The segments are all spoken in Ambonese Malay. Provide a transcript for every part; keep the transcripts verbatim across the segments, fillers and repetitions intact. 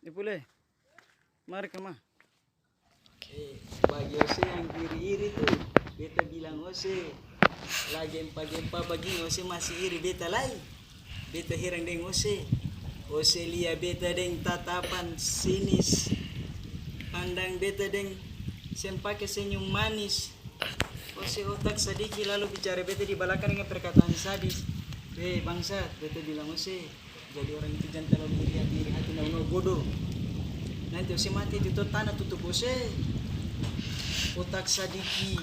Pule. Mari ka ma. Eh, bagi ose yang iri-iri tu, beta bilang ose, la gempa-gempa bagini ose masih iri beta lai. Beta heran deng ose. Ose lia beta deng tatapan sinis, pandang beta deng seng pake senyum manis. Ose otak sadiki lalu bicara beta di balakang dengan perkataan sadis. Weh, bangsa, beta bilang ose, jadi orang itu jang talalu iri hati, iri hati, nau-nau bodo. Nanti ose mati itu to, tana tutup ose. Otak sadiki.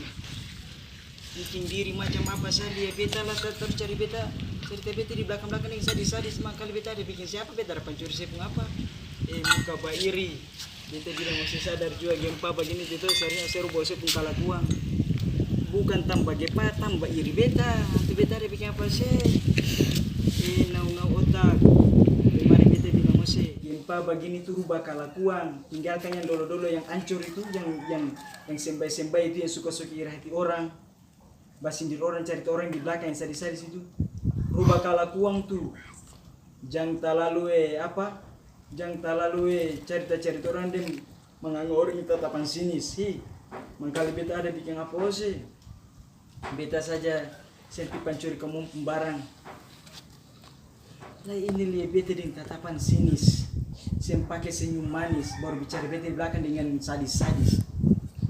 Biking diri macam apa sa lia beta la, tar-, tarus cari beta, cerita beta di blakang-blakang deng sadis-sadis, mangkali beta ada biking siapa, beta ada pancuri se pung apa. Eh, muka bairi. Beta bilang ose sadar jua gempa bagini tu to, seharusnya ose rubah ose pung kalakuang. Bukan tamba gempa, tamba iri beta. Antu beta ada biking apa se? Eh, nau-nau otak. Kemarin beta bilang ose, gempa bagini tu rubah kalakuang. Tinggalkan yang dolo-dolo yang ancor itu, yang, yang, yang sembai-sembai itu, yang suka-suka iri hati orang. Basindir orang, carita orang di blakang yang sadis-sadis itu. Rubah kalakuang tu. Jang talalu, eh, apa, jang talalu, eh, carita-carita orang deng manganga orang di tatapan sinis. Hi, mangkali beta ada biking apa ose, beta saja seng pi pancuri kamong pung barang. Lai ini lia beta deng tatapan sinis, seng pake senyum manis, baru bicara beta di blakang dengan sadis-sadis.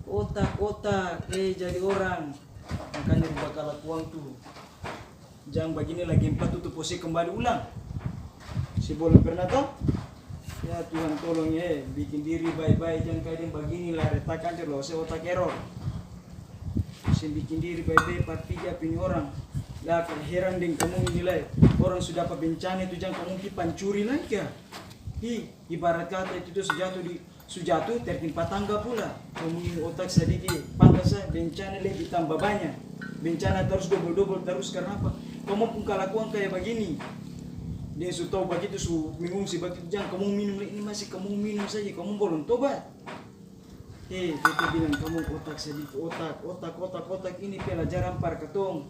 Otak, otak, eh, jadi orang. Makanya rubah kalakuang tu. Jang bagini lagi empat tutup ose kembali ulang. Sebelum pernah to? Ya Tuhan tolong e, biking diri bae-bae, jang kaya deng bagini la retak ancor, la ose otak error. Seng biking diri bae-bae, par pigi apa ini orang. La heran deng kamong ini lai. Orang su dapa bencana itu jang kamong pi pancuri lai ka? Hi, ibarat kata itu tu su jatuh di, su jatuh tertimpa tangga pula. Kamong ini otak sadiki, pantas sa bencana lei ditamba banya. Bencana tarus dobol-dobol tarus karna apa? Kamong pung kalakuang kaya bagini. Deng su tau bagitu, su mengungsi bagitu, jang kamong minum lai, ini masih kamong minum saja, kamong balom tobat. He, beta bilang kamong otak sadiki, otak, otak, otak, otak, ini pelajaran par katong.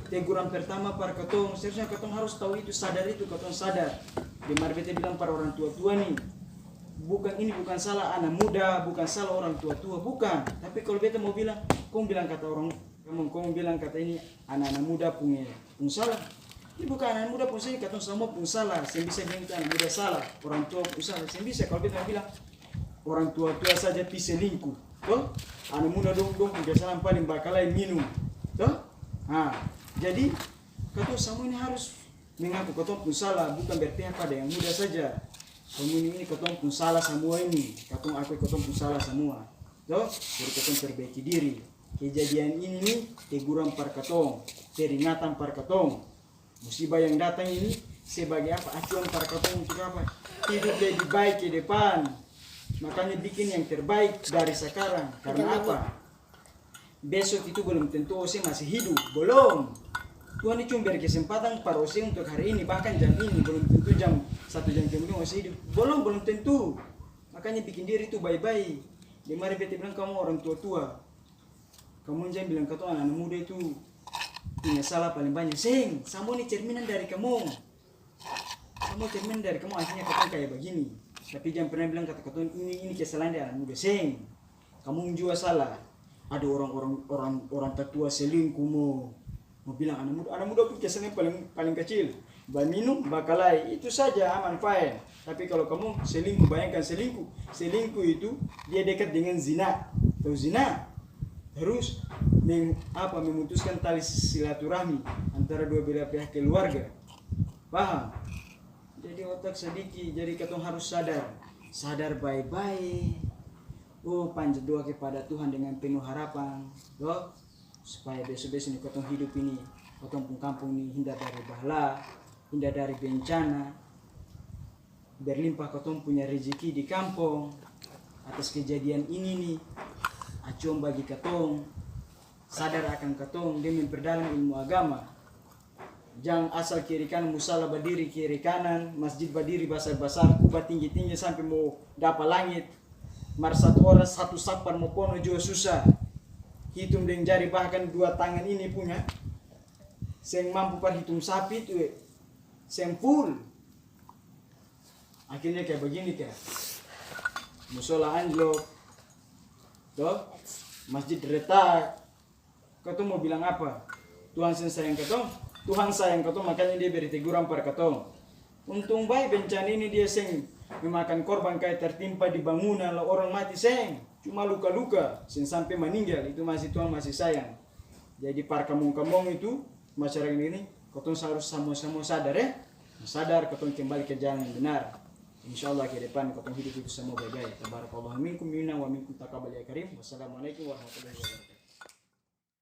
Teguran pertama par katong, seharusnya katong harus tau itu, sadar itu, katong sadar. Deng mar beta bilang par orang tua-tua ni, bukan, ini bukan salah ana muda, bukan salah orang tua-tua, bukan. Tapi kalo beta mo bilang, kong bilang kata orang, kamong, kong bilang kata ini ana-ana muda pung, pung salah. Ini bukan ana muda pung salah, ini katong samua pung salah. Seng bisa bilang itu ana muda salah, orang tua pung salah. Seng bisa kalo beta mo bilang, orang tua-tua saja pi selingkuh, to? Ana muda dong, dong pung kebiasaan paling bakalae minum, to? Ha, jadi katong samua ini harus mengaku katong pung salah, bukan berpihak pada yang muda saja. Katong ini, ini katong pung salah samua ini, katong akui katong pung salah samua, to? Jadi katong perbaiki diri. Kejadian ini ni teguran par katong, peringatan par katong. Musibah yang datang ini sebagai apa? Acuan par katong untuk apa? Hidup lebih baik ke depan. Makanya bikin yang terbaik dari sakarang. Karna apa? Besok itu belum tentu ose masih hidup. Belum. Tuhan ni cuma beri kesempatan par ose untuk hari ini, bahkan jam ini. Belum tentu jam satu jam kemudian ose hidup. Belum, belum tentu. Makanya bikin diri itu bae-bae. Deng mari beta bilang kamong orang tua-tua. Kamong jang bilang katong ana-ana muda itu punya salah paling banya. Seng, samua ni cerminan dari kamong. Samua cerminan dari kamong, akhirnya katong kaya bagini. Tapi jang pernah bilang kata katong ini, ini kesalahan dari ana muda. Seng, kamong jua salah. Ada orang, orang, orang, orang tatua selingkuh mo. Mo bilang ana muda, ana muda pung kesan yang paling, paling kacil. Baminum, bakalae, itu saja aman, fine. Tapi kalo kamong selingkuh, bayangkan selingkuh. Selingkuh itu dia dekat dengan zina. Tau zina? Terus meng-, apa, memutuskan tali silaturahmi antara dua belah pihak keluarga. Paham? Jadi otak sadiki, jadi katong harus sadar. Sadar bae-bae. Oh, panja doa kepada Tuhan dengan penuh harapan. Yo. Supaya beso-beso ni katong hidup ini, katong pung kampung ni hindar dari bahala, hindar dari bencana, berlimpah katong punya rejeki di kampong. Atas kejadian ini ni, acuan bagi katong, sadar akang katong deng memperdalam ilmu agama. Jang asal kiri kanan, musala badiri kiri kanan, masjid badiri basar-basar, kuba tinggi-tinggi sampe mo dapa langit. Mar satu orang satu sap par mo pono jua susah. Hitung deng jari, bahkan dua tangan ini punya seng mampu par hitung sapi tu, seng full. Akhirnya kaya bagini kaya. musola anjlok, to, masjid retak. Katong mo bilang apa? Tuhan seng sayang katong? Tuhan sayang katong, makanya Dia beri teguran par katong. Untung bae bencana ini dia seng memakan korban kaya tertimpa di bangunan la orang mati, seng. Cuma luka-luka, seng sampe maninggal, itu masih Tuhan masih sayang. Jadi par kamong-kamong itu, masyarakat ini, katong harus samua-samua sadar, e. Sadar, katong kembali ke jalan yang benar. Insya Allah ke depan katong hidup itu samua bae-bae. Tabarakallahu minkum, minna wa minkum taqabbal ya karim. Wassalamualaikum warahmatullahi wabarakatuh.